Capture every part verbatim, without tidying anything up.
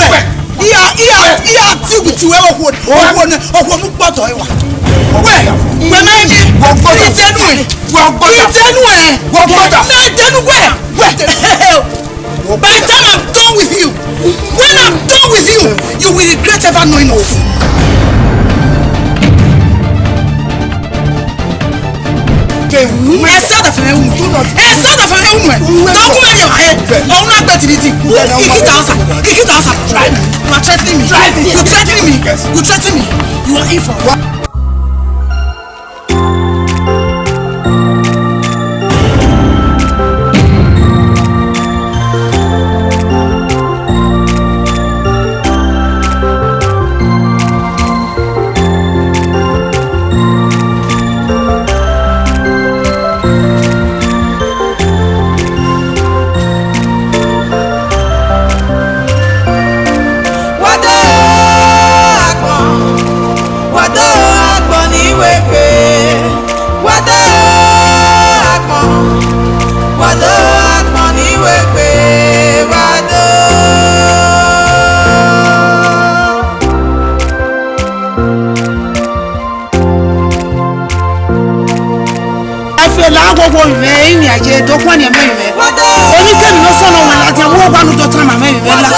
Wẹ, iya, iya, iya, ti wi ti wẹ okhuo, okhuo ne, okhuo ne u kpọtọ ẹre wa. Wẹ, wẹ ma miẹn. Wọ gbọdọ. Ite nuẹn. Wọ gbọdọ. Ite nuẹn. Wọ gbọdọ. Mẹ dẹnu wẹ. Wẹ. By the time I'm done with you, when I'm done with you, you will regret ever knowing us. Ẹsẹ ọdọ fẹmẹ unu. Ẹsẹ ọdọ fẹmẹ unu ẹ. Dọkun mẹ yọ ẹ. Ọhun na gbẹ tiriti. Ikita ọsa. Ikita ọsa. Try me. You are threatening me. Try me. You threatening me. You threatening me. You are in for what? Wado agbọn, wado agbọn ni wegbe, wado agbọn, wado agbọn ni wegbe, wado. Ẹfe la wowo mwẹ, ivbian ye do khuan ne ẹmwẹ mwẹ. Enikẹni ne ọ sọnọ wẹ ladian, vbe uwa ne u do tama mwẹ mwẹ la.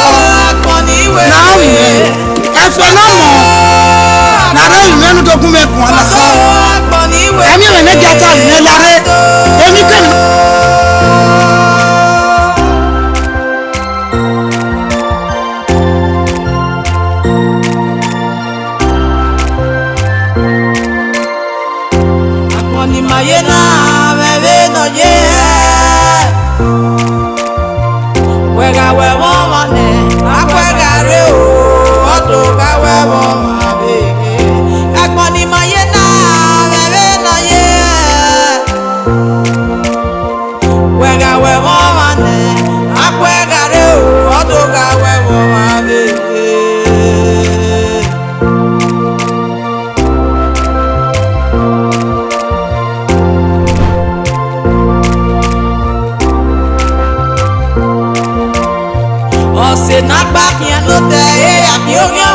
Na mwẹ. Ẹfe na mọ. Na rre mwẹ ne u do gun mwẹ guan la. Ẹmwẹ mwẹ ne gia ta mwẹ la rre. Enikẹni. Agbọn ni ma ye na, vbe ẹvbo ne ọ ye hẹ. Wẹ gha wẹ ẹmwẹ ọmwa nẹ, a ku ẹe gha rre o, ọ do gha wẹ ẹmwẹ ọmwa vbe. Agbọn ni ma ye na, vbe ẹvbo ne ọ ye hẹ. Wẹ gha wẹ ẹmwẹ ọmwa nẹ, a ku ẹe gha rre o, ọ do gha wẹ ẹmwẹ ọmwa vbe. Ọse ne a gba khian ne otọ ẹre ya miẹn oghian